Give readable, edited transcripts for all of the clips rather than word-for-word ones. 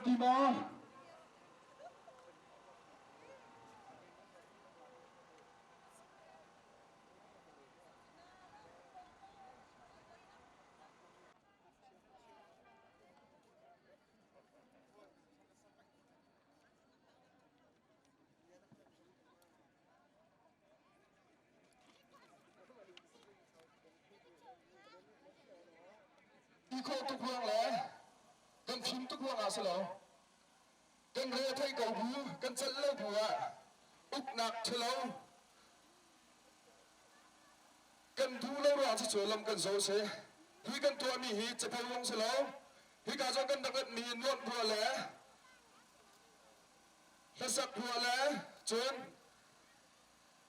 ti maw? Ti khawh tuk ruang le kan fim tuk ruang ah si lo. Kan re a theih ko bu, kan celh lo bu ah uknak ṭhalo kan duh lo ruang cucu lam kan zaw si. Hi kan tuahmi hi capo lawng si lo. Hika zawn kan rak mi nuamh ruah le hlasak ruah le cun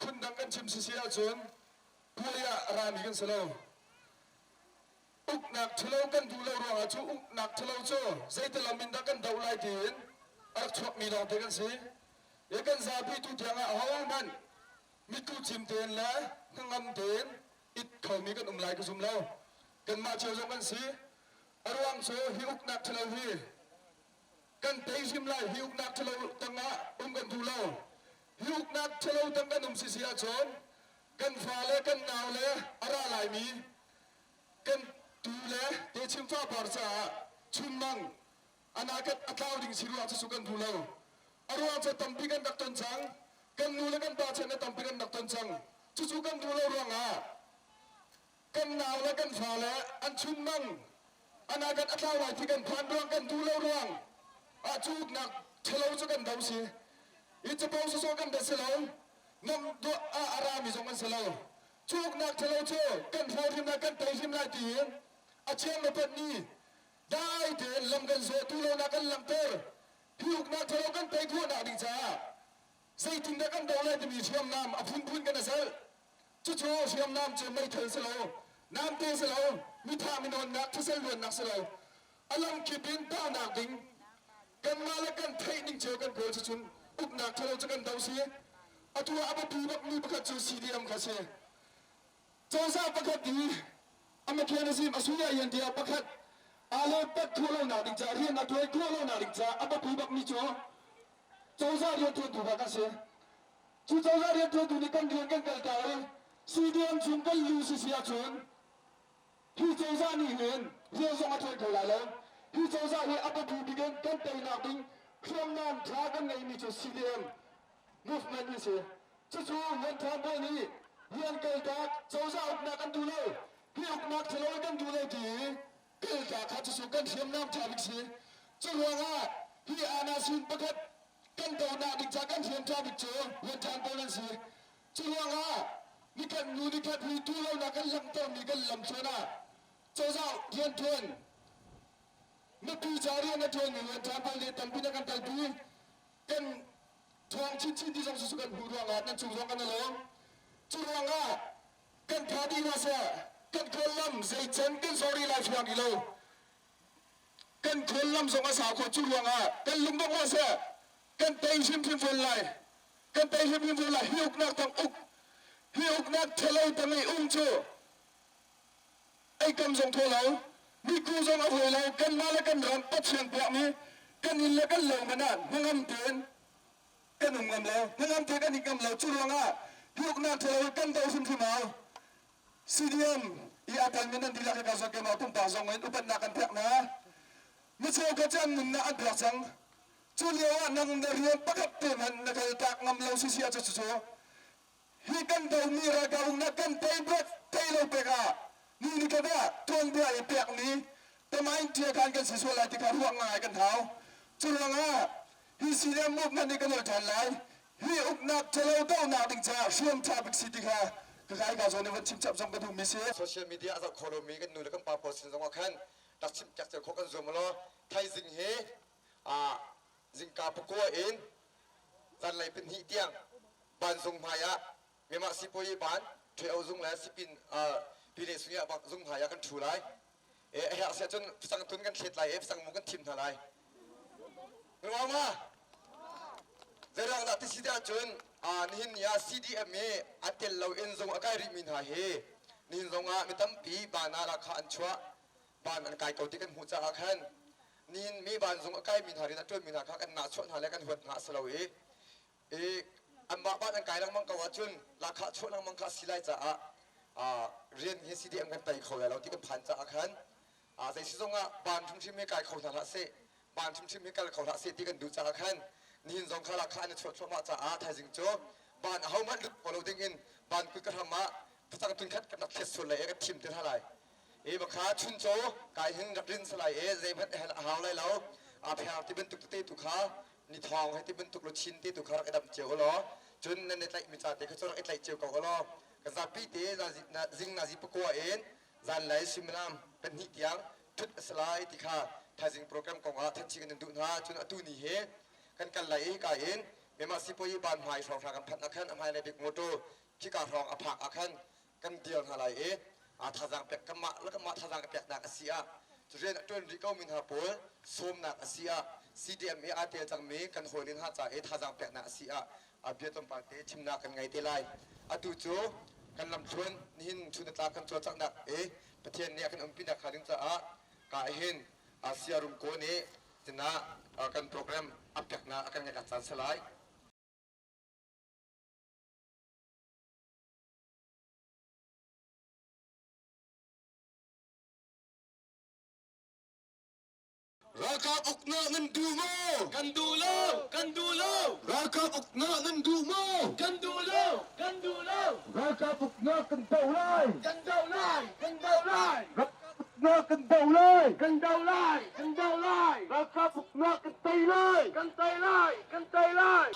phundang kan chim sisi ahcun puai ah a rami kan si lo. Uknak ṭhalo kan duh lo ruangah cu uknak ṭhalo cu zeitilam in dah kan doh lai tiin a rak chuakmi lawngte kan si. I kan zapi tu tiangah ahohmanh mitku cim tein le hnangam tein it khomi kan um lai ka zum lo. Kanmah cio zong kan si. A ruang cu hi uknak ṭhalo hi kan tei hrim lai. Hi uknak ṭhalo tangah um kan duh lo. Hi uknak ṭhalo tang kan um sisi ahcun kan fale kan nau le a ra laimi kan tu le techim fapar caah chunmang anakat a tlau ding si ruah cu kan duh lo. A ruang cu tampi kan rak ton cang. Kan nu le kan pa chan le tampi kan rak ton cang. Cucu kan duh lo ruangah kan nau le kan fa le an chunmang anakat a tlau lai ti kan phan ruang kan duh lo ruang ah cu uknak ṭhalo cu kan do si. I capo sawsawh kan da si lo. Nom duah ah a rami zong an si lo. Cu uknak ṭhalo cu kan hraw hrim lai kan tei hrim lai tiin a chiang le pat ni dai tein lam kan zawh tu lonak kan langhter. Hi uknak ṭhalo kan tei khawhnak ding caah zeitindah kan doh lai timi hriamnam a phunphun kan i zalh. Cucu hriamnam cu meithal si lo, namte si lo, mithah minawnnak thisen luannak si lo. A lamkip in dohnak ding kanmah le kan theih ning cio kan kawl cucun uknak ṭhalo cu kan do si. Atu ah a biapi bakmi pakhat cu CDM kha si. Cozah pakhat i a mechanism a sui ah tiah pakhat aa le pat khawh lonak ding caah rian a ṭuan khawh lonak ding caah a biapi bakmi cu cozah rianṭuantu kha kan si. Cu cozah rianṭuantu nih kan rian kan kalter i CDM chung kan lu si si ahcun hi cozah nih hin rian zong a ṭuan kho lai lo. Hi cozah hi a biapi bik in kan teinak ding hriamnam ṭha kan ngeihmi cu CDM movement hi si. Cucu Ngunthuam bawi nih rian kaltak cozah uknak kan duh lo, hi uknak ṭhalo in kan duh lo ti i kaltak kha cucu kan hriamnam ṭha bik si. Cu ruangah hi anasin pakhat kan dohnak ding ca kan hriam ṭha bik cu Ngunthuam pawl an si. Cu ruangah nikhat hnu nikhat hi duhlonak kan langhtermi kan lamthluan ah cozah rianṭuan mipi ca rian a ṭuanmi Ngunthuam pawl nih tampi na kan kalpi. Kan ṭhawng chinchin ti zong cu kan hmuh ruangah nan cung zong kan i lawm. Cu ruangah kan tha dih hna seh, kan khuallam zeican kan zawr rih lai fiang rih lo. Kan khuallam zong a sau khawh cu ruangah kan lungdongh hlah seh, kan tei hrimhrim fawn lai. Kan tei hrimhrim fawn lai. Hi uknak tang uk, hi uknak ṭhalo tang i um cu eikam zong thaw lo, miku zong a hawi lo, kanmah le kan ram Pathian tuahmi kan inn le kan lo hmanh ah hnangam tein kan um ngam lo, hnangam tein kan i ngam lo. Cu ruangah hi uknak ṭhalo kan doh hrimhrim hau. CDM i a telmi nan dihlak hi ka zawn keimah pumpak zong in upatnak kan pek hna. Micheu kha cu an nunnak an pek cang. Cu lio ah nang na rian pakhat te hmanh na kaltak ngam lo sisi ah cucu Hi kan domi ralkap uknak kan tei bak tei lo pek ah ni nikhat ah tuanbia i pekmi tamain ṭia khan kan si sual lai ti kha ruah ngai kan hau. Cu ruangah hi CDM movement nih kan ol ṭhan lai. Hi uknak ṭhalo dohnak ding caah hriam ṭha bik si ti kha ka kai ka zawn i van chim chap zong ka duhmi si. Social media a zoh kho lomi kan nu le kan pa pawl sin zongah khan rak chimh piak cio khawh kan zuam law thaizing hi zingka pakua in zanlei pahnih tiang banzung hmai ah Myanmar sipuazi ban Ṭheo zung le sipin pile sung ah zung hmai ah kan ṭhu lai. E a herh si ahcun facang tun kan thlet lai i facang mu kan thim hna lai. Ruang ma? Zeiruang dah ti si ahcun nihin ni ah CDM i a tel lo in zung a kai rihmi hna hi nihin zong ah mi tampi ban ah lahkhah an chuah ban an kai ko ti kan hmuh caah khan. Nihin mi vanzung a kaimi hna rian a ṭuanmi hna kha kan nahchuah hna le kan huat hna a si lo i i anmah ban an kai lengmang ko ahcun lahkhah chuah lengmang kha a si lai caah rian hi CDM kan tei kho lai lo ti kan phan caah khan zei si zongah ban hrimhrim hi kai kho hna hlah seh, ban hrimhrim hi kal kho hlah seh ti kan duh caah khan nihin zong kha lahkhah an i chuah thluahmah caah thaizing cu ban ahohmanh lut kho lo dingin ban kut ka hram ah facang tunkhat kan rak thlet sual lai i kan thim te hna lai. I bakha chuncaw kai hin rak rin salai i zeihmanh hel a hau lai lo. A pheng ti bantuk tete tu kha ni thawng he ti bantuk luchin te tu kha rak i damh cio law, cun nan i tlaih mi ca te kha cu rak i tlaih cio ko law, kan zapi te zing nazi pakua in zanlei suimilam pahnih tiang thut a si lai ti kha thaizing program kong ah thanchi kan in duh hna. Cun atu ni hi kan kal lai i hika in Myanmar sipuayi ban hmai hrawng hra kan phanh ah khan a hmailei bik motor khika hrawng a phak ah khan kan dir hna lai i thazaang pek kanmah le kanmah thazaang peknak a si ah, rian a ṭuan rih ko mi hna pawl sawmnak a si ah, CDM i aa tel cangmi kan hawile hna ca i thazaang peknak a si ah, bia tlawmpal te chimnak kan ngei te lai. Atu cu kan lamthluan nihin chun tlak kan cawlcanghnak i Pathian nih a kan umpinak hnga ding caah ka hin Asia Rumko nih sinah kan program a peknak a kan ngeihnak caan si lai. Ralkap uknak nan duh maw? Kan duh lo! Kan duh lo! Ralkap uknak nan duh maw? Kan duh lo! Kan duh lo! Ralkap uknak kan doh lai! Kan doh lai! Kan doh lai! Ralkap uknak kan doh lai! Kan doh lai! Kan doh lai! Ralkap uknak kan tei lai! Kan tei lai! Kan tei lai!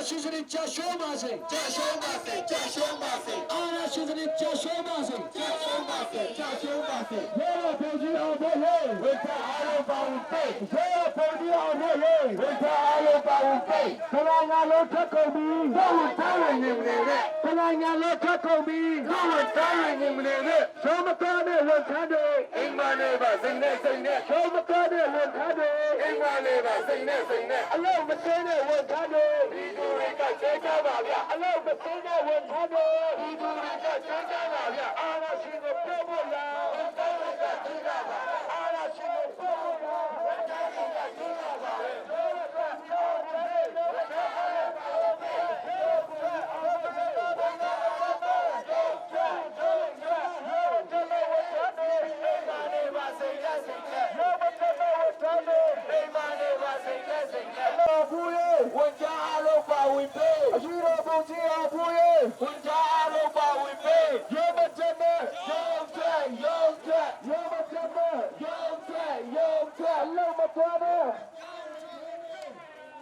ရှင်စနစ်ကြာရှုံးပါစေ ကြာရှုံးပါစေကြာရှုံးပါစေ အာနာရှင်စနစ်ကြာရှုံးပါစေ ကြာရှုံးပါစေကြာရှုံးပါစေ ရေပုံကြီးအောင်ဖို့ရေ ဝိသအားလုံးပါဝင်ပြေ ရေပုံကြီးအောင်ဖို့ရေ ဝိသအားလုံးပါဝင်ပြေ ခလာငါလုံးထက်ကုန်ပြီ တော့ဝင်သားရနေမနေနဲ့ ခလာငါလုံးထက်ကုန်ပြီ တော့ဝင်သားရနေမနေနဲ့ ရှုံးမကားနဲ့ဝန်ထမ်းတွေ အိမ်မနေပါစိတ်နဲ့စိတ်နဲ့ ရှုံးမကားနဲ့ဝန်ထမ်းတွေ အိမ်မနေပါစိတ်နဲ့စိတ်နဲ့ အလုံးမစင်းတဲ့ဝန်ထမ်းတွေ ဒီသူတွေကချဲကြပါဗျ အလုံးမစင်းတဲ့ဝန်ထမ်းတွေ ဒီသူတွေကချဲကြပါဗျ အာနာရှင်ကိုပြောဖို့ရာ ဝန်သားတွေကချဲကြပါ အာနာရှင်ကိုပြောဖို့ရာ ဝန်သားတွေကချဲကြပါ ဝန်ကြားအားလုံးပါဝင်ပေး အရှိတော်ပုံကြီးအောင်ဖို့ရေ ဝန်ကြားအားလုံးပါဝင်ပေး ရေမချက်နဲ့ ရုံးထွက်ရုံးထွက် ရေမချက်နဲ့ ရုံးထွက်ရုံးထွက် အလုံးမသွားနဲ့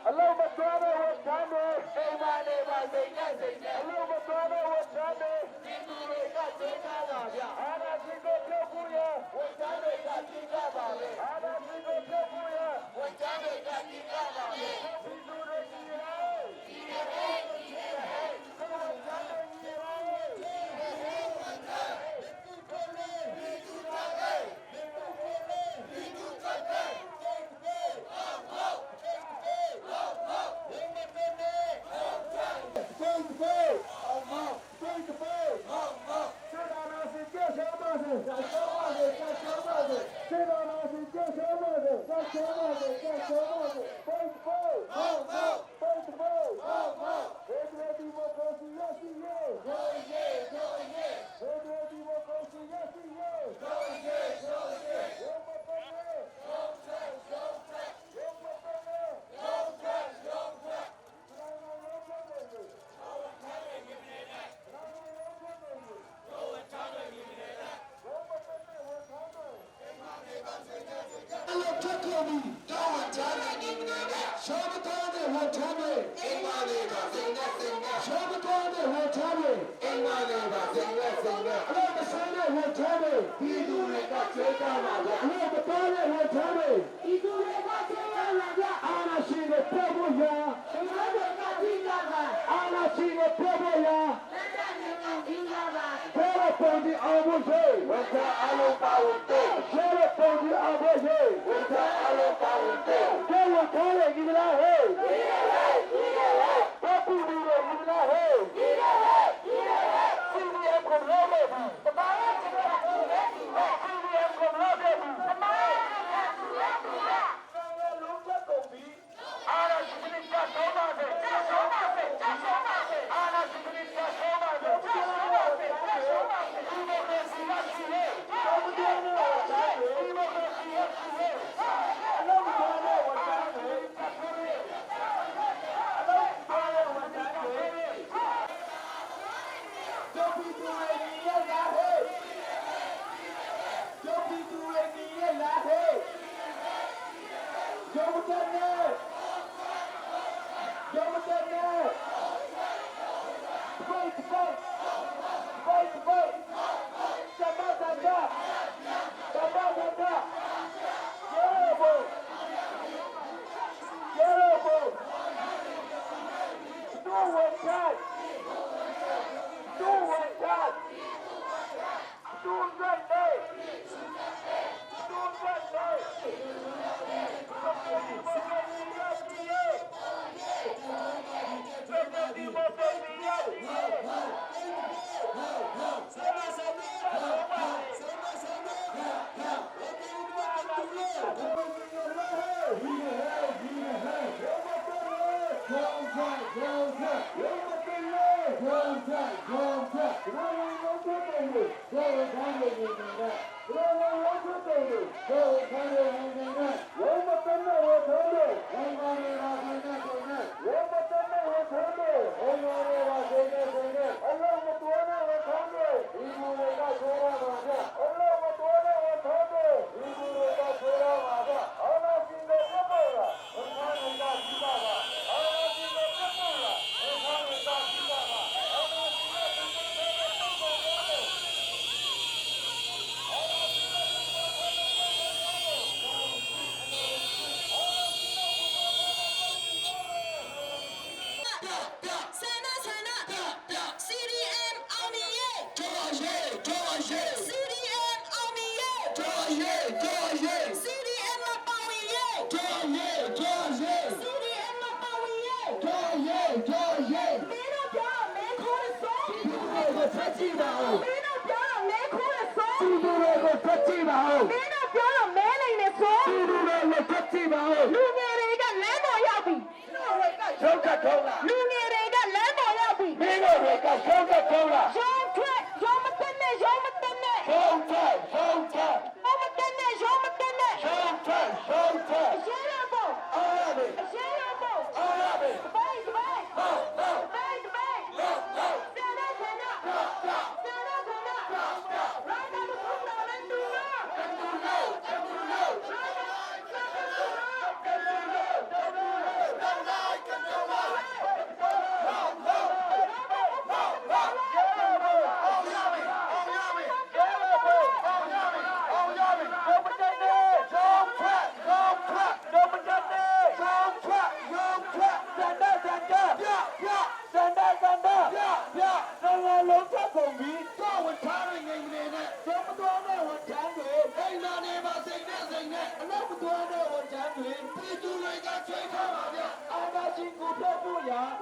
အလုံးမသွားနဲ့ဝန်ထမ်းတွေ အိမ်မနေပါစိတ်နဲ့စိတ်နဲ့ အလုံးမသွားနဲ့ဝန်ထမ်းတွေ ဒီသူတွေကချဲကြပါဗျ အာနာရှင်ကိုပြောဖို့ရ ဝန်ကြားတွေကကြည့်ကြပါလေ အာနာရှင်ကိုပြောဖို့ရ ဝန်ကြားတွေကကြည့်ကြပါလေ ဒီလူတွေကြီးရဲကြီးရဲကြီးရဲဝန်ထမ်းတွေကြီးရဲ အလုံးထက်ကုန်ပြီ တော့ဝန်ကြားတွေနေမနေနဲ့ ရှောမတော်တဲ့ဝန်ထမ်းတွေ အိမ်မနေပါစိတ်နဲ့စိတ်နဲ့ ရှောမတော်တဲ့ဝန်ထမ်းတွေ အိမ်မနေပါစိတ်နဲ့စိတ်နဲ့ အလုံးမဆန်းတဲ့ဝန်ထမ်းတွေ ဒီသူတွေကချဲကြပါဗျ အလုံးမတော်တဲ့ဝန်ထမ်းတွေ ဒီသူတွေကချေရလာဗျ အာနာရှင်ကိုပြောဖို့ရာ ဒီသူတွေကကြည့်ကြပါ အာနာရှင်ကိုပြောဖို့ရာ လက်လက်နေနေကြည့်ကြပါ ဘောရပုံဒီအောင်ဖို့ရေ ဝန်ကြားအားလုံးပါဝင်ပေး ဘောရပုံဒီအောင်ဖို့ရေ ဝန်ကြားအားလုံးပါဝင်ပေး ကျောင်းဝန်ထမ်းတွေကြီးလားဟေး ဒီလေဒီလေ ဘာပူဒီတွေကြီးလားဟေး ဒီလေဒီလေ CDM ကိုလုံးလို့ပြီ တဘာဝချစ်တဲ့သူပဲဒီပဲ CDM ကိုလုံးလို့ပြီ တဘာဝချစ်တဲ့သူပဲဒီပဲ လုံးချက်ကုန်ပြီအာနာရှင်ကဆုံးပါစေ ကျဆုံးပါစေကျဆုံးပါစေ အာနာရှင်ကဆုံးပါစေ ကျဆုံးပါစေကျဆုံးပါစေ ဒီမိုကရေစီရရှိရေးဒီမိုကရေစီရရှိရေးအလုံးစုံတဲ့ဝန်ထမ်းတွေအလုံးစုံတဲ့ဝန်ထမ်းတွေတို့ပြည်သူတွေညီရလားဟဲ့တို့ပြည်သူတွေညီရလားဟဲ့ရုံးတဲ့နဲ့ရုံးတဲ့နဲ့ Fight, fight! Fight, fight! Sabata, Sabata! Yerobo! Yerobo! Do what God! Do what God! Do what day! Do what day! ဆန္ဒဆန္ဒ CDM အောင်မြင်ရေး CDM အောင်မြင်ရေး CDM မှာပါဝင်ရေး CDM မှာပါဝင်ရေးမင်းတို့ပြောတော့မဲခိုးရစောမင်းတို့ပြောတော့မဲခိုးရစောမင်းတို့ပြောတော့မဲလိန်နေစောလူငယ်တွေကလမ်းပေါ်ရောက်ပြီလူငယ်တွေကလမ်းပေါ်ရောက်ပြီရုံးထွက်ရုံးမတက်နဲ့ရုံးမတက်နဲ့ရုံးမတက်နဲ့ရုံးမတက်နဲ့အရေးရဖို့အရေးရဖို့တပိတ်တပိတ်တပိတ်တပိတ်ဆန္ဒဆန္ဒဆန္ဒဆန္ဒရိုင်းတာမခုတာလည်းတူလား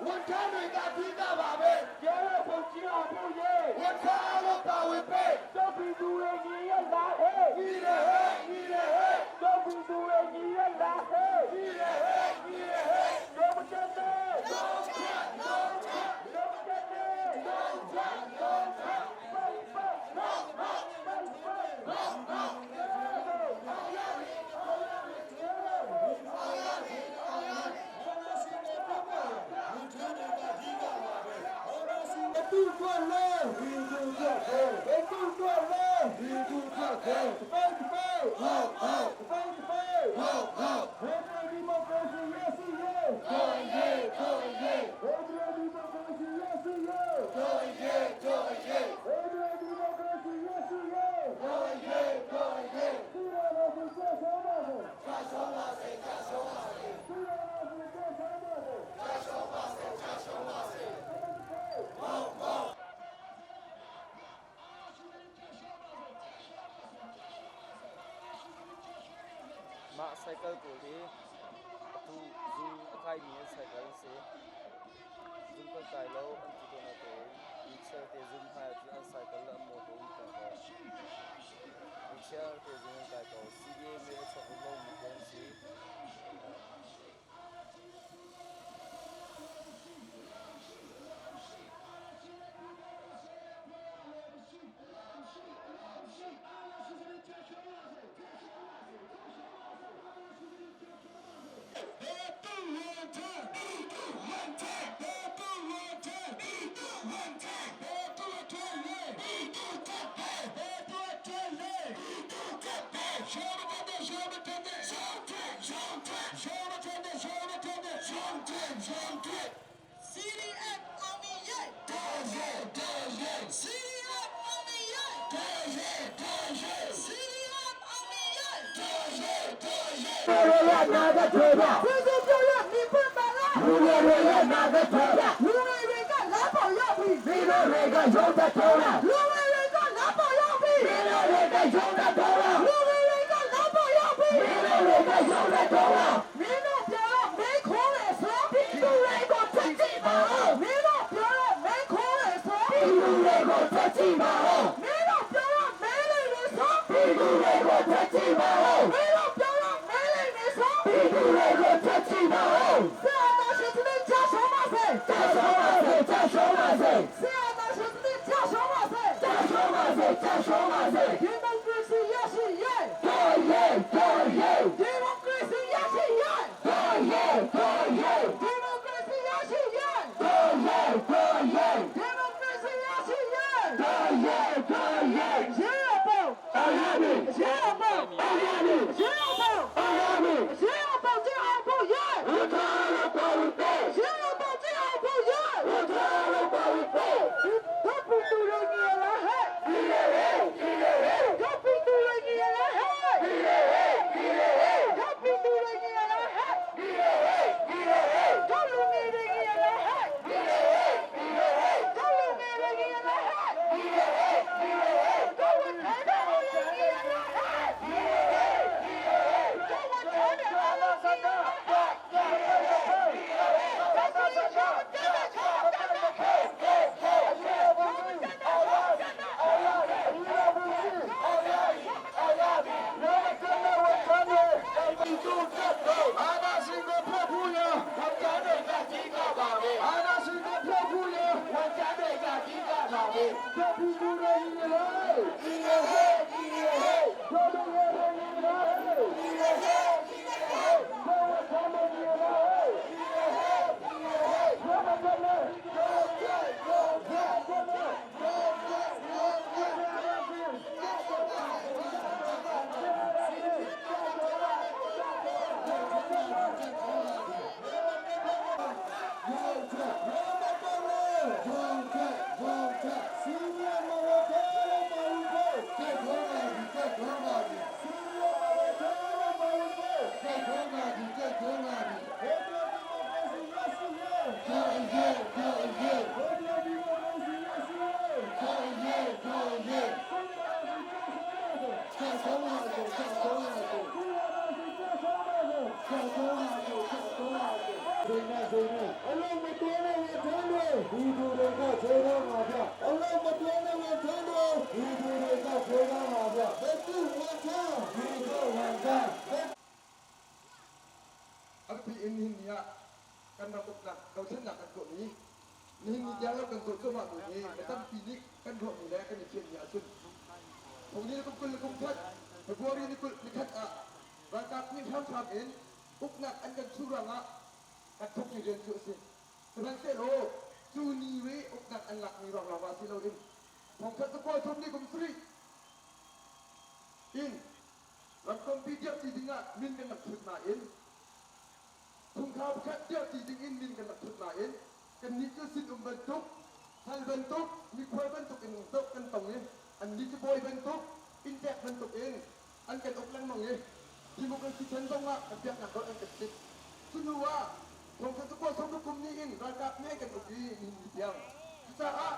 ဝန်ထမ်းတွေကပြီးသားပါပဲ ရဲရဖို့ကြီးအောင်ဖို့ရဲ ဝန်ထမ်းအားလုံးပါဝင်ပေး တော့ပြီးသူတွေညီရလာဟဲ့ ညီရဟဲ့ညီရဟဲ့ တော့ပြီးသူတွေညီရလာဟဲ့ ညီရဟဲ့ညီရဟဲ့ တော့မတက်နဲ့တော့မတက်နဲ့ တူတော်လဲဒီတူတော်ခဲတူတော်လဲဒီတူတော်ခဲပေပေဟုတ်ဟုတ်ပေပေဟုတ်ဟုတ်ဘယ်ဒီမိုကရေစီရစီရဲတော်ရဲတော်ရဲဘယ်ဒီမိုကရေစီရစီရဲတော်ရဲတော်ရဲဘယ်ဒီမိုကရေစီရစီရဲတော်ရဲတော်ရဲဒီရောဒီဆက်ဆုံးပါစေဆက်ဆုံးပါစေဆက်ဆုံးပါစေဒီရောဒီဆက်ဆုံးပါစေဆက်ဆုံးပါစေဆက်ဆုံးပါစေ Mah cycle pawl hi atu zung a kaimi an cycle an si. Zung kan kai lo an ti tawn natein wheelchair te zung hmai ahcun an cycle le an motor um peng ko. Wheelchair te zung an kai ko. CDA me a chuak lomi te an si. CDM အောင်မြင်ရေး CDM အောင်မြင်ရေး CDM အောင်မြင်ရေး ပြည်သူပြောရမြင်ဖွင့်ပါလားလူငယ်တွေကလမ်းပေါ်ရောက်ပြီလူငယ်တွေကလမ်းပေါ်ရောက်ပြီလူငယ်တွေကလမ်းပေါ်ရောက်ပြီမင်းတို့ပြောတော့မဲခိုးတယ်ဆိုပြည်သူတွေကိုဖျက်ကြည့်ပါဦးမင်းတို့ပြောတော့မဲခိုးတယ်ဆိုပြည်သူတွေကိုဖျက်ကြည့်ပါဦးမင်းတို့ပြောတော့မဲလိမ့်နေဆိုပြည်သူတွေကိုဖျက်ကြည့်ပါဦးမင်းတို့ပြောတော့မဲလိမ့်နေဆိုပြည်သူတွေကိုဖျက်ကြည့်ပါဦးဆရာတော်ရှင်တို့ကြားရှောင်းပါစေကြားရှောင်းပါစေကြားရှောင်းပါစေဆရာတော်ရှင်တို့ကြားရှောင်းပါစေကြားရှောင်းပါစေကြားရှောင်းပါစေဒီမိုကရေစီရရှိရေးဒီမိုကရေစီရရှိရေးဒီမိုကရေစီရရှိရေးဒီမိုကရေစီရရှိရေးရေပေါ့ရေပေါ့ရေပေါ့ရေပေါ့ကြအောင်ဖို့ရေရေပေါ့ကြအောင်ဖို့ရေတို့ပူတူရကြီးလားဟဲ့တို့ပူတူရကြီးလားဟဲ့တို့ပူတူရကြီးလားဟဲ့ ပြည်သူတွေညီရဟဲ့ညီရဟဲ့ညီရဟဲ့တို့လူငယ်တွေညီရဟဲ့ညီရဟဲ့ညီရဟဲ့တို့ဝထမ်းညီရဟဲ့ညီရဟဲ့ညီရဟဲ့တို့မကလည်းတို့ကြတို့ကြတို့တို့ကြတို့ကြ အလုံးမတော်တဲ့ဝန်ထမ်းတွေဒီသူတွေကခြေတော်မှာဗျအလုံးမတော်တဲ့ဝန်ထမ်းတွေဒီသူတွေကခြေတော်မှာဗျဘယ်သူဝန်ထမ်းဒီသူဝန်ထမ်း A biapi in nihin ni ah kan ram uknak dothlennak kan tuahmi nihin ni tiang lo kan tuah cuahmahmi hi mi tampi nih kan ruahmi le kan i fianmi ahcun phung ni kum 20 le kum khat February ni 20 ni khat ah ralkap nih hramhram in uknak an kan chuh ruangah kan thawkmi rian cu a si. Sihmanhsehlaw cu ni i uknak an lakmi ruang lawngah si loin thongkhat zakua thum ni kum sarih in ramkompi dirhti dingah min kan rak thut nain chungkhar pakhat dirhti dingin min kan rak thut nain kannih cu sinum bantuk sal bantuk mikhual bantuk in doh kan tong i annih cu bawi bantuk inntek bantuk in an kan uk lengmang i democracy chan zongah kan biaknak dolh an kan sit. Cu hnu ah thongkhat zakua sawmruk kum ni in ralkap nih an kan uk i nihin ni tiang. Cucaah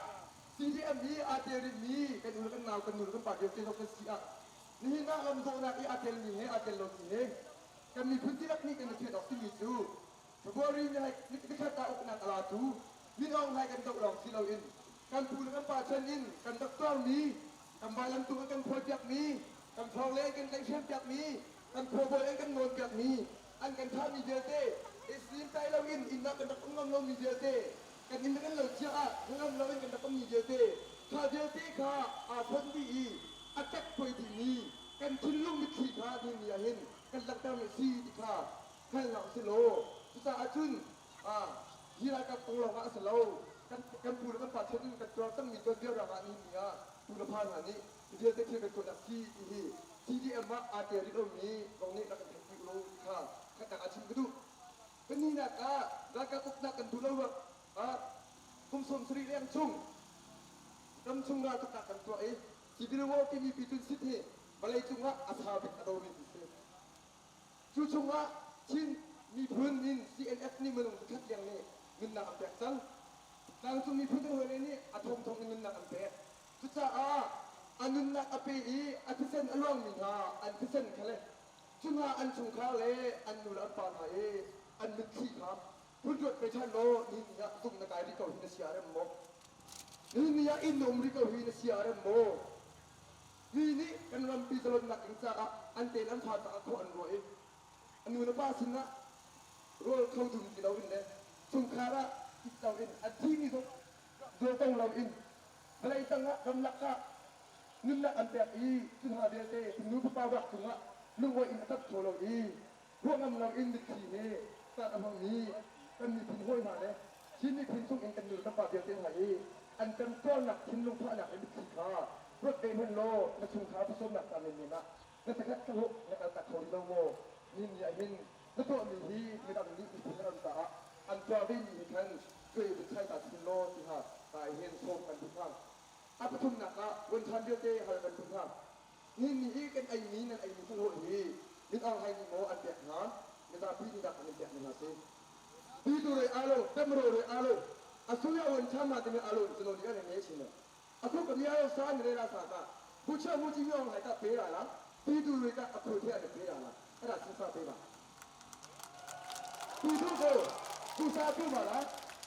CDM i aa tel rihmi kan u le kan nau kan nu le kan pa vialte zong kan si ah nihin ah lamzawhnak i aa telmi he aa tel lomi he kan miphun dihlak nih kan i fian awk simi cu February ni nikhat ah uknak a latu Min Aung Hlaing kan doh lawng si loin kan pu le kan pa chan in kan rak tuarmi kan vailamtung an kan phawipiakmi kan hrawng le an kan tlaihhrempiakmi kan khuabawi an kan nawnpiakmi an kan thahmi vialte Islam tai loin inn ah kan rak um ngam lomi vialte kan inn le kan lo cia ah hnangam loin kan rak ummi vialte kha vialte kha aa fonh dih i a kekkuai dihmi kan thinlung mitthli kha nihin ni ah hin kan langhtermi a si ti kha hngal hna usih law cucaah cun hi ralkap kong lawngah a si lo kan kan pu le kan pa chan in kan tuar cangmi tuanbia ruangah nihin ni ah tu le fa hna nih hi vialte thil kan tuahnak si ti hi CDM ah aa tel rih lomi zong nih rak kan theihpi u law ti kha khatnak ah chim ka duh. Pahnihnak ah ralkap uknak kan duh lo ah kum 70 leng chung ramchung raltuknak kan tuah i Civil War timi pitun sit hi vawleicung ah a sau bik a domi ti si. Cu chungah Chin miphun in CNF nih minung zakhat leng nih nunnak an pek cang. Tlangcung miphun kan hawile nih a thongthong in nunnak an pek. Cucaah a nunnak a pe i a thisen a luangmi hna an thisen kha le cu hna an chungkhar le an nu le an pa hna i an mitthli kha hun ruat ve ṭhan law nihin ni ah zung na kai rih ko hi na sia a rem maw? Nihin ni ah inn na um rih ko hi na sia a rem maw? Mi nih kan rampi zalonnak ding caah an te le an fa caah khua an ruah i a nu le pa sinah rawl kho dum ti loin le chungkhar ah it loin a thimi zong zawtong loin vawlei tangah ramlak ah nunnak an pek i cu hna vialte nu fapa vak cungah lungawi in a tat kho lo i ruah ngam loin mitthli he caan a hmangmi kan miphun hawi hna le Chin miphun chung in kan nu le kan pa vialte hna hi an kan tuarnak thinlung fahnak le mitthli kha ruat ve hmanh law na chungkhar pasawmnak ca menmen ah na sakhat sahlawh na kaltak kho rih lo maw? Nihin ni ah hin na tuahmi hi midang nih miphun le ram caah an tuar vemi he khan cuai vun chai ta chin law ti hna ka hin sawm kan duh hna. A pathumnak ah vuanṭhan vialte hal kan duh hna. Nihin ni i kan eimi nan eimi sahlawh hi Min Aung Hlaing nih maw an pek hna, mizapi nih dah an in pekmi hna si? Pitu re alo, tamro re alo, asuya wan chama timi alo chino ni ane ne chino. Aku kami alo sa ni re la sa ka. Bucha mu ji yong hai ka pe ra la. Pitu re ka akhu the ane pe ra la. Ara sin sa pe ba. Pitu ko ku sa pu ma la.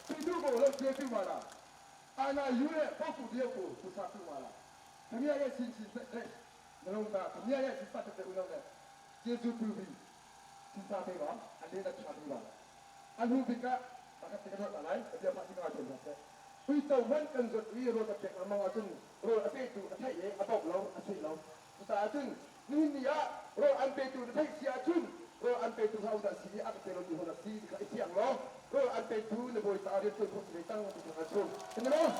Pitu ko lo che pu ma la. Ana yu le po ku dia ko ku sa pu ma la. Kami ya chin chin se nalung ta kami ya chin pa te ulo le. Jesu pu bi sin sa pe ba. Ane na cha pe ba. A hnu bik ah pakhat te ka ruat hna lai. Bia pah ti ka thiam hna seh. Uico hmanh kan zuat i rawl kan pek lengmang ahcun rawl a petu a theih i a bawmh lo, a seh lo. Cucaah cun nihin ni ah rawl an petu na theih si ahcun rawl an petu kha ahodah si i a ka pe lotu hodah si ti kha i fiang law rawl an petu na bawi caah rian ṭuan khawh si ve cang ti kha hngal chung. Kan i lawm.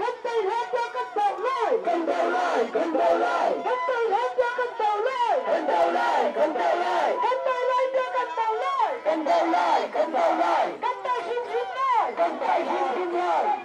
Kan tei hlan tiang kan doh lai. Kan doh lai, kan doh lai. Kan tei hlan tiang kan doh lai. Kan doh lai, kan doh lai. Kan tei lai tiang kan doh lai. Kan doh lai, kan doh lai. Kan tei hrimhrim lai. Kan tei hrimhrim lai.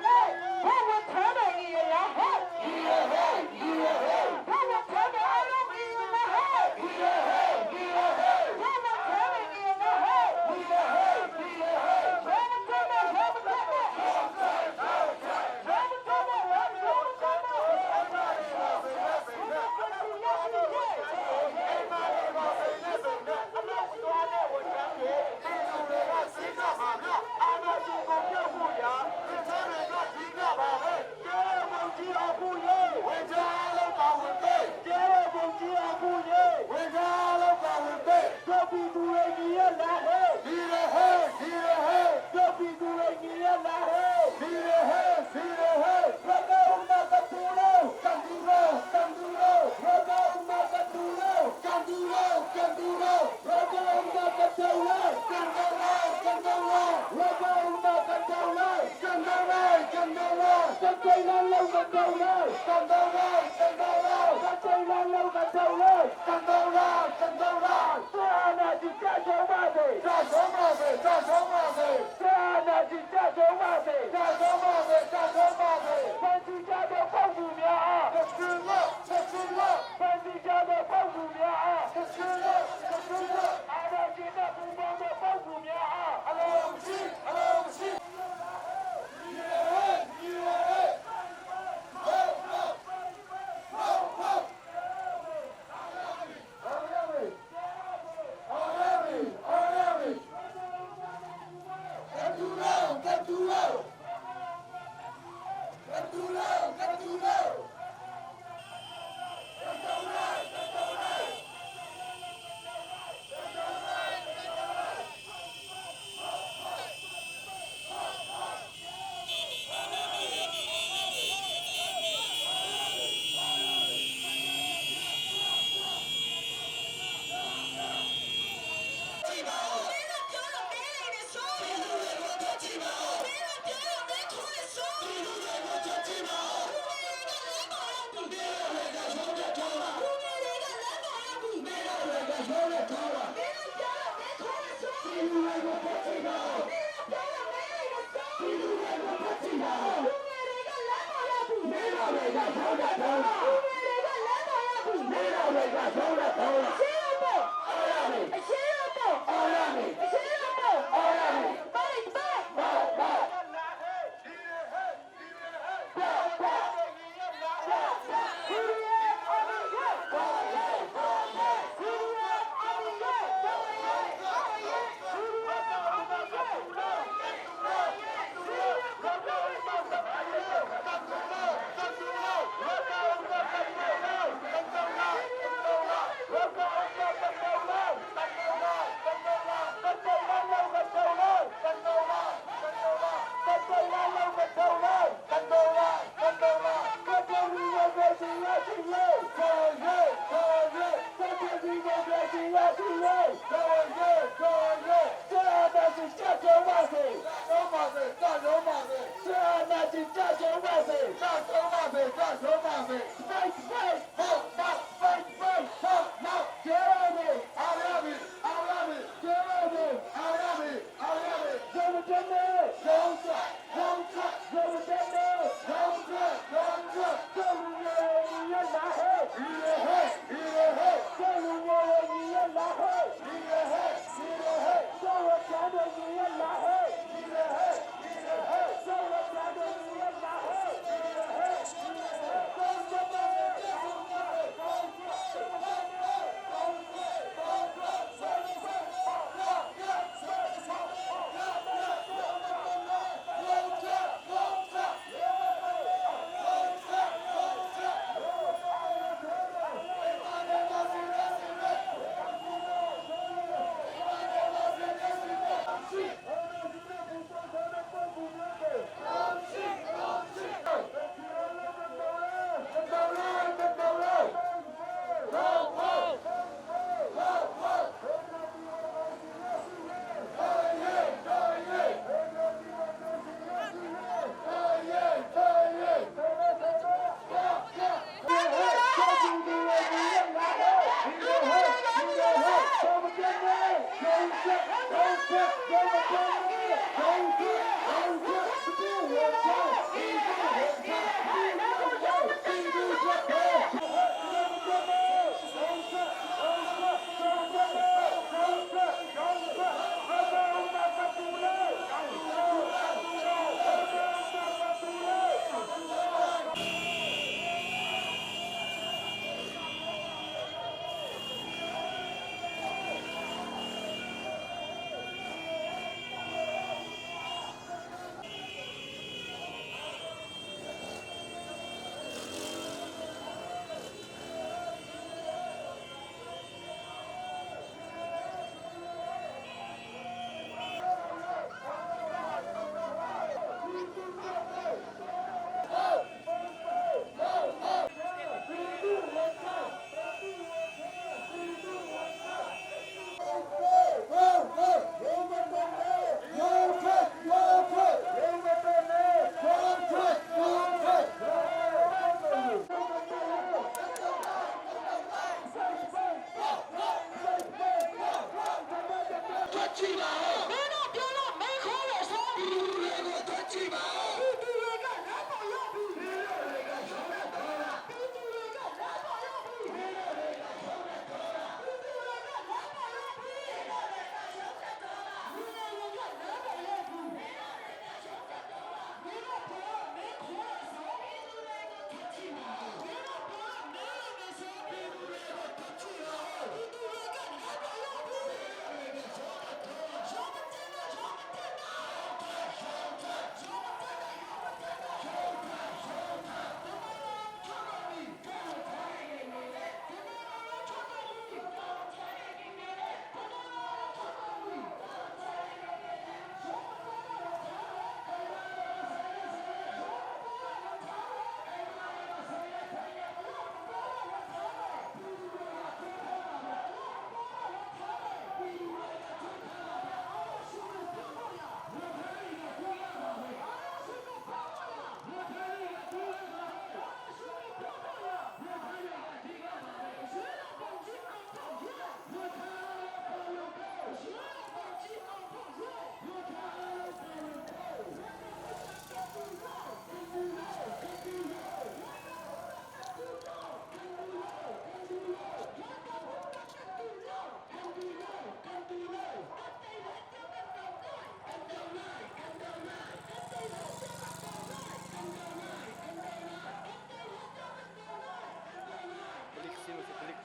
Palik si maw palik.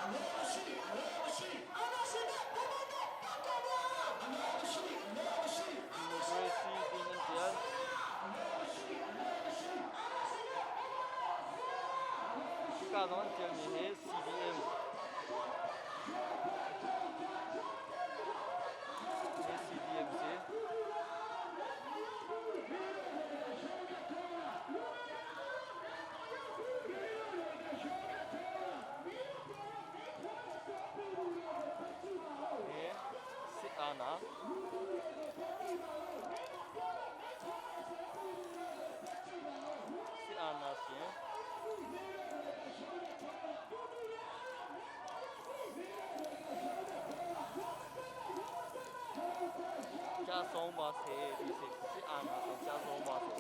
Democracy tiin an tial. Hika zong an tialmi hi CDM. Hi CDM si. Hi si-ana. Si-ana si. Ca sawng ba se ti si. Si-ana si ca sawng ba se.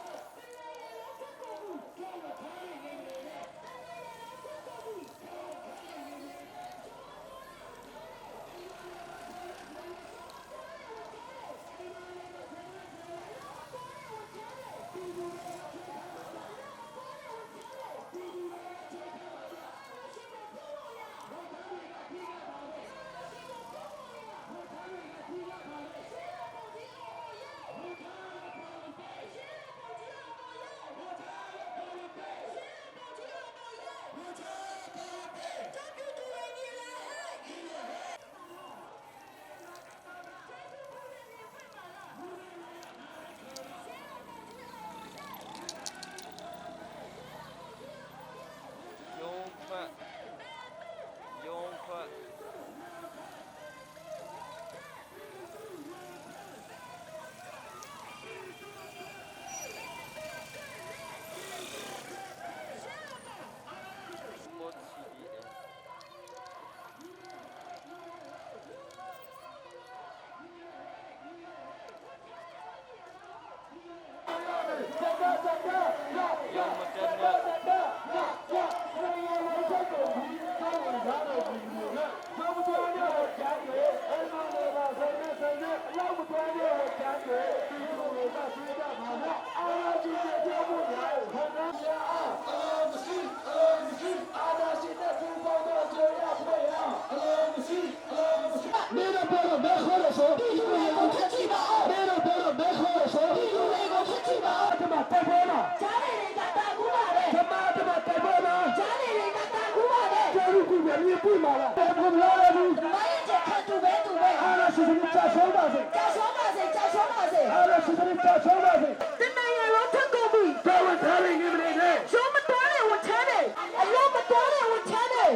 တိုက်ပွဲမှာ ကြားနေတွေကတာကူပါပဲ ဓမ္မဓမ္မတိုက်ပွဲမှာ ကြားနေတွေကတာကူပါပဲ ကျေလူကူမြင်ပွင့်ပါလားဘယ်လိုလဲဘူး မိုင်းချက်ခတ်သူပဲသူပဲ အားရရှိစနစ်ချဆုံးပါစေ ကြာရှုံးပါစေကြာရှုံးပါစေ အားရရှိစနစ်ချဆုံးပါစေ တနိုင်ငံလုံးထက်ကုန်ပြီ တော်ဝန်ထားနေနေမနေနဲ့ ရုံးမတော်တဲ့ဝန်ထမ်းတွေအလုံးမတော်တဲ့ဝန်ထမ်းတွေ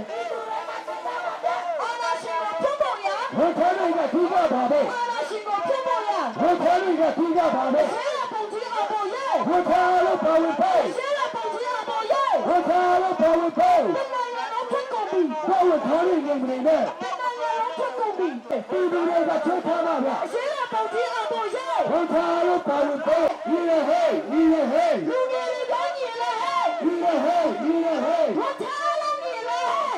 အာနာရှင်ကိုဖုံးဖို့ရ ဝန်ထားနေကထူးကြပါပဲ အာနာရှင်ကိုဖုံးဖို့ရ ဝန်ထားနေကထူးကြပါပဲ ရှင်းရပုံကြီးအောင်ဖို့ရ ဝန်ထားလို့ပါဝင်ပေါ့ ရှင်းရပုံကြီးအောင်ဖို့ရ ဝန်ထားလို့ပါဝင်ပေါ့ တနိုင်ငံလုံးထက်ကုန်ပြီ တော်ဝန်ထားနေနေမနေနဲ့ တနိုင်ငံလုံးထက်ကုန်ပြီ ပြည်သူတွေကချိုးထားပါဗျာ ရှင်းရပုံကြီးအောင်ဖို့ရ ဝန်ထားလို့ပါဝင်ပေါ့ညီရဟေးညီရဟေး လူငယ်တွေကညီလေဟဲ့ ညီရဟေးညီရဟေး ဝန်ထမ်းလုံးညီလေဟဲ့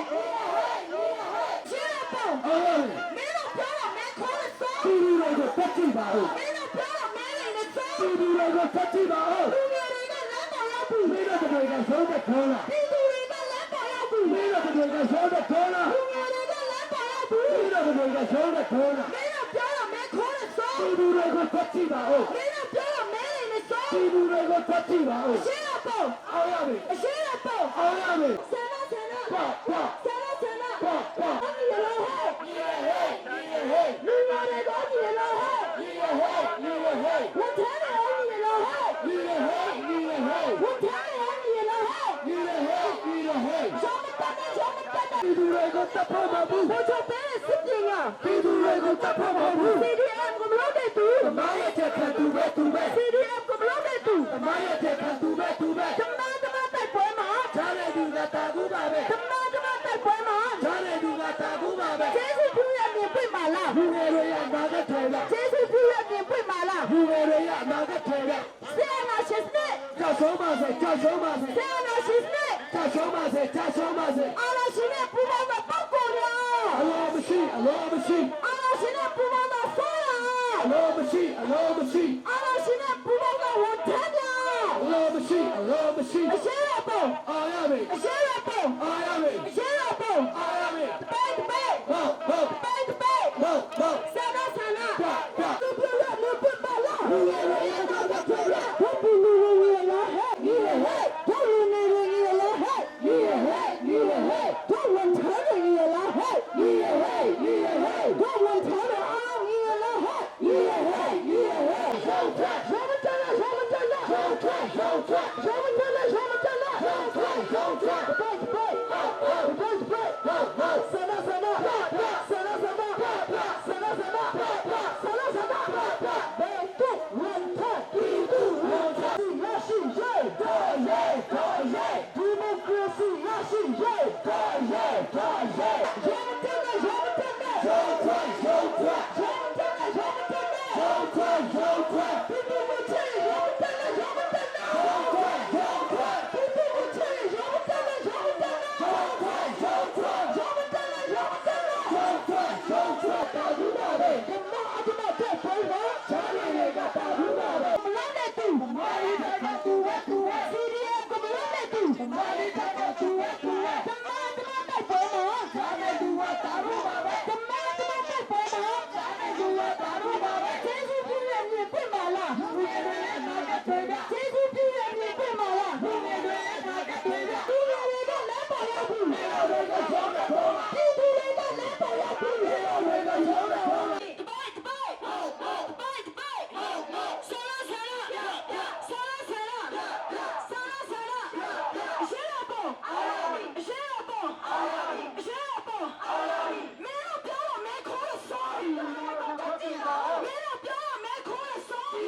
ရှင်းရပုံ အားရ မင်းတို့ပြောတာမင်းခေါ်ရစော ပြည်သူတွေကိုတက်ကြည့်ပါဦး မင်းတို့ပြောတာမင်းတွေနဲ့စော ပြည်သူတွေကိုတက်ကြည့်ပါဦး လူငယ်တွေကလမ်းပေါ်ရောက်ပြီ မင်းတို့တွေကရုံးတဲ့ခေါင်းလား ပြည်သူတွေကလမ်းပေါ်ရောက်ပြီ မင်းတို့တွေကရုံးတဲ့ခေါင်းလား လူငယ်တွေကလမ်းပေါ်ရောက်ပြီ မင်းတို့တွေကရုံးတဲ့ခေါင်းလား မင်းတို့ပြောတာမင်းခေါ်ရစော ပြည်သူတွေကိုတက်ကြည့်ပါဦး မင်းတို့ပြောတာမင်းတွေနဲ့စော ပြည်သူတွေကိုတက်ကြည့်ပါဦး ရှင်းရပုံ အောင်ရပြီ ရှင်းရပုံ အောင်ရပြီ ဆန္ဒဆန္ဒ ပေါ့ပေါ့ ဆန္ဒဆန္ဒ ပေါ့ပေါ့ အညီလောဟဲ့ ညီရဟေးညီရဟေး လူငယ်တွေကညီလောဟဲ့ ညီရဟေးညီရဟေး ဝန်ထမ်းတွေညီလောဟဲ့ ညီရဟေးညီရဟေး ဝန်ထမ်းတွေညီလောဟဲ့ ညီရဟေးညီရဟေး ရုံးမတက်နဲ့ရုံးမတက်နဲ့ ပြည်သူတွေကိုတပ်ဖို့မဘူး ဘိုးချုပ်ပေးတဲ့စစ်ပညာ ပြည်သူတွေကိုတပ်ဖို့မဘူး CDM ကိုမလုပ်တဲ့သူ သမားရဲ့ချက်ခံသူပဲသူပဲ CDM ကိုမလုပ်တဲ့သူ သမားရဲ့ချက်ခံသူပဲသူပဲ ဓမ္မဓမ္မတိုက်ပွဲမှာ ချားတဲ့သူကတာကူပါပဲ ဓမ္မဓမ္မတိုက်ပွဲမှာ ချားတဲ့သူကတာကူပါပဲ ကျေးဇူးပြုရမြင်ပွင့်ပါလား လူငယ်တွေရနာကထဲလား ကျေးဇူးပြုရမြင်ပွင့်ပါလား လူငယ်တွေရနာကထဲလား ဆေနာရှင်စနစ် ကြောက်ဆုံးပါစေကြောက်ဆုံးပါစေ ဆေနာရှင်စနစ် ကြောက်ဆုံးပါစေကြောက်ဆုံးပါစေ အာလာရှင်နဲ့ပူပေါင်းတဲ့ပောက်ကိုရ အလောမရှိအလောမရှိ အာလာရှင်နဲ့ပူပေါင်းတဲ့ဆောရ အလောမရှိအလောမရှိ အာလာရှင်နဲ့ပူပေါင်းတဲ့ဝန်ထမ်းများ အလောမရှိအလောမရှိ အရှင်းရပုံ အာရမေ အရှင်းရပုံ အာရမေ အရှင်းရပုံ အာရမေ ပဲပဲ ဟုတ်ဟုတ် ပဲပဲ ဟုတ်ဟုတ် ဆန္ဒဆန္ဒ ပြပြ သူပြရမပြပါလား လူငယ်တွေရနာကထဲလား ဘုပလူလူလာဟဲ့ ညီရဟဲ့ တို့လူနေနေလာဟဲ့ ညီရဟဲ့ညီရဟဲ့ တို့ဝန်ထမ်းတွေလာဟဲ့ ညီရဟဲ့ညီရဟဲ့ တို့ဝန်ထမ်းတွေအားလုံးညီလာဟဲ့ ညီရဟဲ့ညီရဟဲ့ရောက်ထွက် ရောမတလားရောမတလား ရောက်ထွက်ရောက်ထွက် ရောမတလားရောမတလား ရောက်ထွက်ရောက်ထွက် ပဲပဲပဲပဲ ဟုတ်ဟုတ် ဆန္ဒဆန္ဒဆန္ဒဆန္ဒဆန္ဒဆန္ဒဆန္ဒဆန္ဒဘယ်တို့ဝန်ထမ်း ပြည်သူဝန်ထမ်း ရရှိရေး တော်ရဲတော်ရဲ ဒီမိုကရေစီရရှိရေး တော်ရဲတော်ရဲ ရောမတလားရောမတလား ရောက်ထွက်ရောက်ထွက် ရောမတလားရောမတလား ရောက်ထွက်ရောက်ထွက် ပြည်သူ့ချေရောမတလားရောမတလား ရောက်ထွက်ရောက်ထွက် ပြည်သူ့ချေရောမတလားရောမတလား ရောက်ထွက်ရောက်ထွက် ရောမတလားရောမတလား ရောက်ထွက်ရောက်ထွက်တာဘူးပါပဲ ဓမ္မအဓမ္မတဲ့ပွဲမှာ ချားတွေကတာဘူးပါပဲ မလနဲ့တူ မာရီတကတူဝဲတူဝဲ စီရီယာကမလနဲ့တူ မာရီတကတူဝဲတူဝဲ ဓမ္မဓမ္မတဲ့ပွဲမှာ ချားတဲ့သူကတာဘူးပါပဲ ဓမ္မဓမ္မတဲ့ပွဲမှာ ချားတဲ့သူကတာဘူးပါပဲ ကျေးဇူးပြုရမြင်ပြပါလား လူငယ်တွေရဲ့နာကတွေဗျ ကျေးဇူးပြုရမြင်ပြပါလား လူငယ်တွေရဲ့နာကတွေဗျ လူငယ်တွေကလမ်းပေါ်ရောက်ပြီ လူတွေကရောင်းတဲ့ခေါင်းလား ပြည်သူတွေကလမ်းပေါ်ရောက်ပြီ လူတွေကရောင်းတဲ့ခေါင်းလား တပိုက်တပိုက်တပိုက်တပိုက်ဆရာဆရာဆရာဆရာဆရာဆရာရှင်းတော့ရှင်းတော့ရှင်းတော့မင်းတို့ပြောတော့မဲခေါ်လို့ sorry မင်းတို့ပြောတော့မဲခေါ်လို့ sorry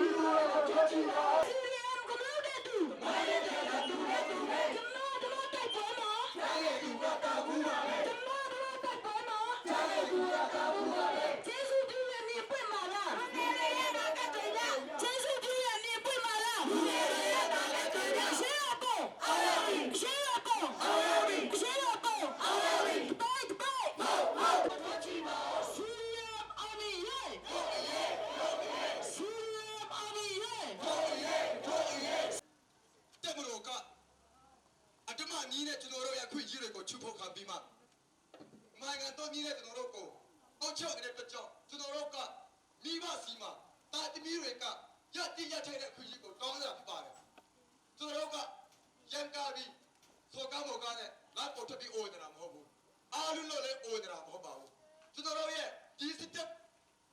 CDM ကမလို့တဲ့သူဓမ္မဓမ္မတိုက်ပွဲမှာဓမ္မဓမ္မတိုက်ပွဲမှာကျေးဇူးပြုရမြင်ပွင့်ပါလားကျေးဇူးပြုရမြင်ပွင့်ပါလားရှင်းရပေါ့ရှင်းရပေါ့ရှင်းရပေါ့တိုက်တိုက် CDM အောင်ရေ CDM အောင်ရေ တက်မလို့ကအတ္တမနီးနဲ့ကျွန်တော်တို့ရဲ့ခွင့်ကြီးတွေကိုချုပ်ဖောက်ခံပြီးမှနိုင်ငံတော်ကြီးနဲ့ကျွန်တော်တို့ကိုအောက်ချုပ်နေတဲ့အတွက်ကြောင့်ကျွန်တော်တို့ကမိဘစီမှာတာသမီတွေကရတိရထိုက်တဲ့ခွင့်ကြီးကိုတောင်းရတာဖြစ်ပါတယ်။ ပေါ်ထွက်ပြီးအိုနေတာမဟုတ်ဘူးအားလုံးလို့လည်းအိုနေတာမဟုတ်ပါဘူးကျွန်တော်တို့ရဲ့ဒီစစ်တပ်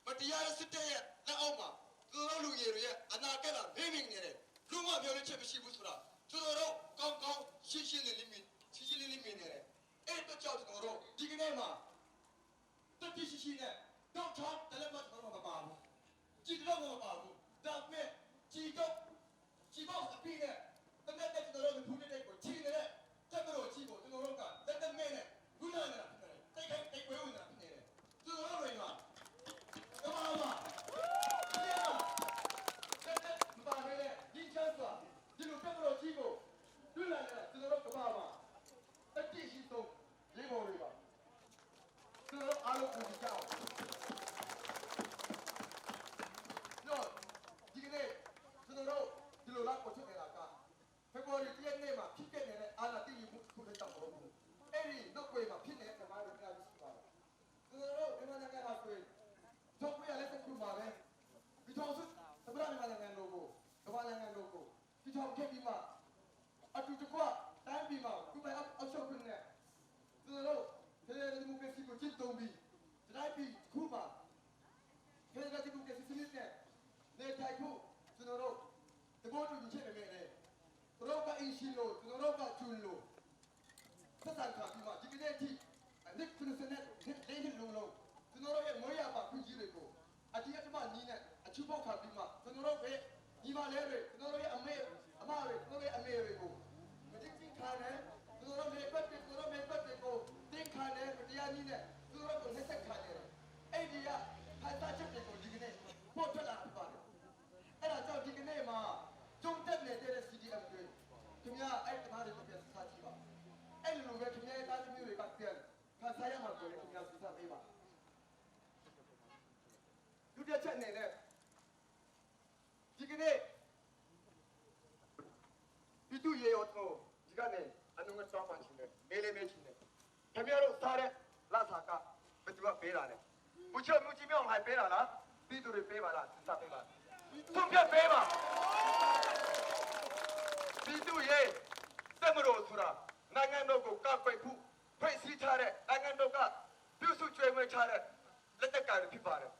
မတရားတဲ့စစ်တပ်ရဲ့လက်အောက်မှာကျွန်တော်တို့လူငယ်တွေရဲ့အနာဂတ်ကမေးမြင်နေတယ်လူမပြောလို့ချက်မရှိဘူးဆိုတာကျွန်တော်တို့ကောင်းကောင်းရှင်းရှင်းလင်းလင်းမြင်ရှင်းရှင်းလင်းလင်းမြင်နေတယ်အဲ့တော့ကြောင့်ကျွန်တော်တို့ဒီကနေ့မှာတတိရှိရှိနဲ့တော့ချောင်းတလက်မကျွန်တော်တို့မပါဘူးကြည်တော့မပါဘူးဒါပေမဲ့ကြည်တော့ကြည်ပေါ့အပြည့်နဲ့တနေ့တည်းကျွန်တော်တို့ဖူးတဲ့ကိုချီနေတဲ့တက်မလို့ချီကိုကျွန်တော်တို့ကလက်တမဲနဲ့ခုနနေတာဖြစ်နေတယ်တိုက်ခိုက်တိုက်ပွဲဝင်နေတာဖြစ်နေတယ်ကျွန်တော်တို့တွေကကဘာမှာလက်လက်မပါခဲ့တဲ့ဒီချမ်းစွာဒီလိုတက်မလို့ချီကိုတွေ့လာတဲ့ကျွန်တော်တို့ကဘာမှာတတိရှိဆုံးရေပေါ်တွေပါကျွန်တော်တို့အားလုံးကိုကြအောင်တော့ဒီကနေ့ကျွန်တော်တို့ဒီလိုလာပေါ်ထွက်နေတာကဖေဖော်ဝါရီ1ရက်နေ့မှာဖြစ်ခဲ့နေတဲ့အာဏာသိမ်းမှုခုလည်းတောက်မဟုတ်ဘူးအဲ့ဒီနောက်ွယ်မှာဖြစ်နေတဲ့ကမားတွေအများကြီးရှိပါတယ်ကျွန်တော်တို့မြန်မာနိုင်ငံမှာဆိုရင်ထုတ်ပြရတဲ့ခုမှာပဲဒီထောင်စုသမရမြန်မာနိုင်ငံလိုကိုကမ္ဘာနိုင်ငံလိုကိုဒီထောင်ခဲ့ပြီးမှအတူတကွတိုင်းပြည်မှာခုပိုင်အောက်ချုပ်ခွင့်နဲ့ကျွန်တော်တို့ဖေဒရယ်ဒီမိုကရေစီကိုကျင့်သုံးပြီးတိုင်းပြည်ခုမှာဖေဒရယ်ဒီမိုကရေစီစနစ်နဲ့နေထိုင်ဖို့ကျွန်တော်တို့တဘောတူညီချက်တွေနဲ့တို့ကအင်ရှင်လို့ကျွန်တော်တို့ကဂျွန်လို့သက်ဆိုင်ခါပြီးမှဒီကနေ့အထိနှစ်90နဲ့နှစ်လေးနှစ်လုံးလုံးကျွန်တော်တို့ရဲ့မွေးရပါခွင့်ကြီးတွေကိုအတိအကျမနီးနဲ့အချူပေါက်ခါပြီးမှကျွန်တော်တို့ရဲ့ညီမလေးတွေကျွန်တော်တို့ရဲ့အမေအမတွေကျွန်တော်တို့ရဲ့အမေတွေကိုမတိချင်းခါနဲ့ကျွန်တော်တို့မေပတ်တွေကျွန်တော်တို့မေပတ်တွေကိုတင်းခါနဲ့မတရားနီးနဲ့ကျွန်တော်တို့ကိုလက်ဆက်ခါနေတယ်အဲ့ဒီကခါစားချက်တွေကိုဒီကနေ့ပို့ထွက်လာဖြစ်ပါတယ်အဲ့ဒါကြောင့်ဒီကနေ့မှာကျုံတက်နေတဲ့ CDM တွေခင်ဗျာအဲ့တမားတွေကိုပြန်စားကြည့်ပါအဲ့လိုပဲခင်ဗျာရဲ့သားသမီးတွေကပြန်ခါစားရမှာကိုလည်းခင်ဗျာစဉ်းစားပေးပါဒုတိယချက်အနေနဲ့ဒီကနေ့ဒီတူရေရောတော့ဒီကနေအနုငါတော့ပန်ချင်တယ်မေးလေးမေးချင်တယ်ခင်ဗျားတို့စားတဲ့လာစာကဘယ်သူကပေးတာလဲဘုချေမူကြီးမြောင်ဟိုင်ပေးတာလားပြည်သူတွေပေးပါလားစဉ်းစားပေးပါဆုံးဖြတ်ပေးပါပြည်သူရဲ့တက်မလို့ဆိုတာနိုင်ငံတော်ကိုကောက်ွယ်ဖို့ဖွဲ့စည်းထားတဲ့နိုင်ငံတော်ကပြုစုကြွယ်ဝဲထားတဲ့လက်နက်ကိုင်တွေဖြစ်ပါတယ်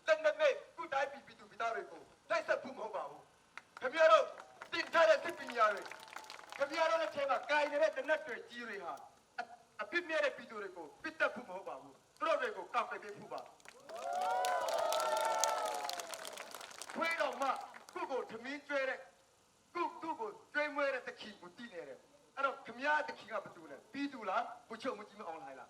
လက်နက်မဲ့ကုတိုင်းပြည်ပြည်သူပြည်သားတွေကိုတိုက်ဆက်ဖို့မဟုတ်ပါဘူးခင်ဗျားတို့တင်ထားတဲ့စစ်ပညာတွေခင်ဗျားတို့လက်ထဲမှာကိုင်နေတဲ့တနက်တွေကြီးတွေဟာအပြစ်မဲ့တဲ့ပြည်သူတွေကိုပစ်တက်ဖို့မဟုတ်ပါဘူးသူတို့တွေကိုကောက်ွယ်ပေးဖို့ပါခွေးတော်မှကိုကိုထမင်းကျွဲတဲ့ကိုသူ့ကိုကျွေးမွေးတဲ့တခင်ကိုတည်နေတယ်အဲ့တော့ခမည်းတခင်ကဘာတူလဲပြီးတူလားဘုချုပ်မကြည့်မအောင်လိုက်လား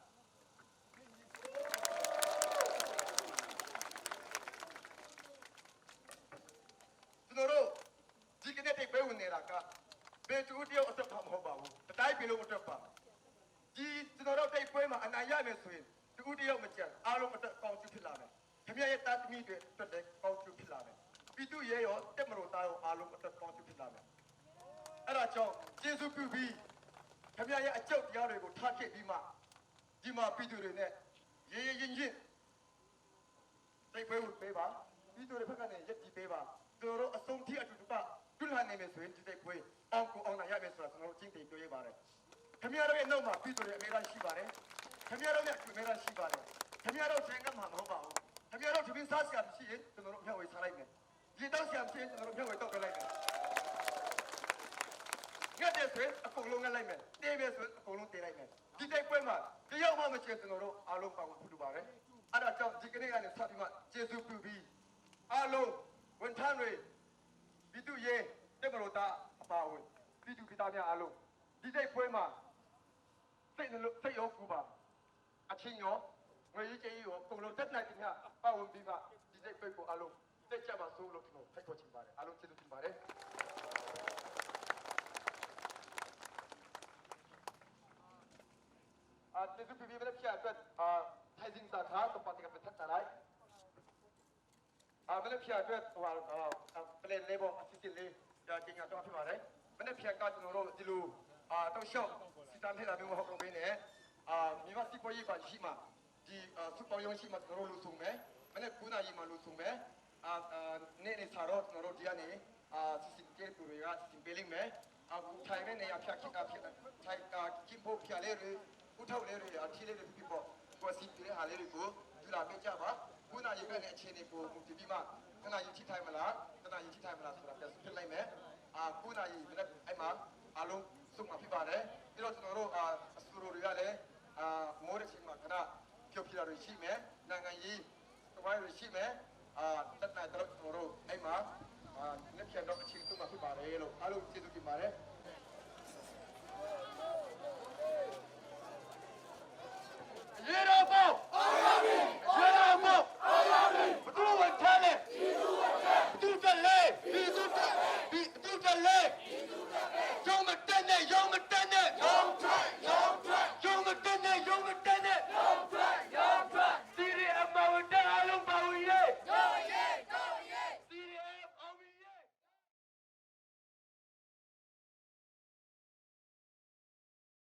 ကျွန်တော်တို့ဒီကနေ့တိတ်ပဲဝင်နေတာကဘယ်သူတယောက်အတွက်မှမဟုတ်ပါဘူးတတိုင်းပြည်လုံးအတွက်ပါဒီကျွန်တော်တို့တိတ်ပွဲမှာအနိုင်ရမယ်ဆိုရင်တူတယောက်မကြံအားလုံးအတွက်ကောင်းကျိုးဖြစ်လာမယ်ခမည်းရဲ့တာသမီတွေအတွက်လည်းကောင်းကျိုးဖြစ်လာမယ်ပြည်သူရဲရောတက်မလို့သားရောအားလုံးအတွက်ကောင်းကျိုးဖြစ်လာမယ်အဲ့ဒါကြောင့်ကျေးဇူးပြုပြီးခမည်းရဲ့အကြောက်တရားတွေကိုထားခဲ့ပြီးမှဒီမှာပြည်သူတွေနဲ့ရေရေရင်ရင်တိတ်ပွဲကိုပေးပါပြည်သူတွေဘက်ကနေရက်တီပေးပါကျွန်တော်တို့အဆုံးထိအတူတူကတွလှန်နေမယ်ဆိုရင်ဒီတိတ်ပွဲအောင်ကိုအောင်နိုင်ရမယ်ဆိုတာကျွန်တော်တို့ကျင့်တည်ပြောရပါတယ်ခမည်းတော်ရဲ့နှုတ်မှာပြည်သူတွေအများကြီးရှိပါတယ်ခမည်းတော်ရဲ့အများကြီးရှိပါတယ်ခမည်းတော်ချင်းကမှမဟုတ်ပါဘူးခမည်းတော်သမင်းစားစရာမရှိရင်ကျွန်တော်တို့မျှဝေစားလိုက်မယ်ရေတောက်စရာမရှိရင်ကျွန်တော်တို့မျှဝေတောက်ပြလိုက်မယ်ငက်တဲ့ဆိုရင်အကုန်လုံးငက်လိုက်မယ်တေးမယ်ဆိုရင်အကုန်လုံးတေးလိုက်မယ်ဒီတိုက်ပွဲမှာတယောက်မှမချင်ကျွန်တော်တို့အားလုံးပါဝင်ဖူးပါတယ်အဲ့ဒါကြောင့်ဒီကနေ့ကနေစပြီးမှကျေးဇူးပြုပြီးအားလုံးဝန်ထမ်းတွေပြည်သူရေးတက်မလို့တာအပါဝင်ပြည်သူပြည်သားများအားလုံးဒီတိုက်ပွဲမှာစိတ်နှလုံးစိတ်ရောကူပါအချင်းရောငွေရေးကြေးရောအကုန်လုံးတက်နိုင်တဲ့ညပါဝင်ပြီးမှဒီတိုက်ပွဲကိုအားလုံးတက်ကြပါစို့လို့ကျွန်တော်ဖိတ်ခေါ်ချင်ပါတယ်အားလုံးကျေးဇူးတင်ပါတယ်အာကျေးဇူးပြုပြီးမဖြစ်အတွက်အာထိုင်စင်စာခါတော့ပတ်ကပထလိုက်အာမနေ့ဖြစ်အတွက်ဟိုအာပလန်လေးပေါ့အစီအစဉ်လေးကြာကျင်ကတော့ဖြစ်ပါတယ်မနေ့ဖြစ်ကကျွန်တော်တို့ဒီလိုအာတော့ရှော့စီတန်းထည့်တာမျိုးမဟုတ်တော့ဘဲနဲ့အာမြန်မာစီပေါ်ရေးပါရှိမှဒီစူပေါရုံရှိမှကျွန်တော်တို့လူဆုံမယ်မနေ့9နာရီမှလူဆုံမယ်အာနေ့နေစားတော့ကျွန်တော်တို့ဒီကနေအာစီစဉ်ကျေတူတွေကစီစဉ်ပေးလိမ့်မယ် ထိုင်တဲ့နေရာဖြတ်ခိကဖြတ်ထိုင်ကိဖို့ဖြာလေးတွေဥထောက်လေးတွေအထီးလေးတွေဖြစ်ပေါ့ကိုစီပြတဲ့ဟာလေးတွေကိုယူလာပေးကြပါ။ခုနရေကနဲ့အခြေအနေကိုမူတည်ပြီးမှခဏရင်ထိထိုင်မလားခဏရင်ထိထိုင်မလားဆိုတာပြန်ဖြစ်လိုက်မယ်။အာခုနရေမနေ့အဲ့မှာအလုံးစုံမှာဖြစ်ပါတယ်။ပြီးတော့ကျွန်တော်တို့အာအဆူရိုတွေကလည်းအာမိုးတဲ့ချိန်မှာခဏဖြုတ်ပြတာတွေရှိမယ်။နိုင်ငံရေးတဝိုင်းတွေရှိမယ်။အာတက်နိုင်တော့ကျွန်တော်တို့အဲ့မှာအာလက်ဖြတ်တော့အချိန်တုံးမှာဖြစ်ပါတယ်လို့အားလုံးကျေးဇူး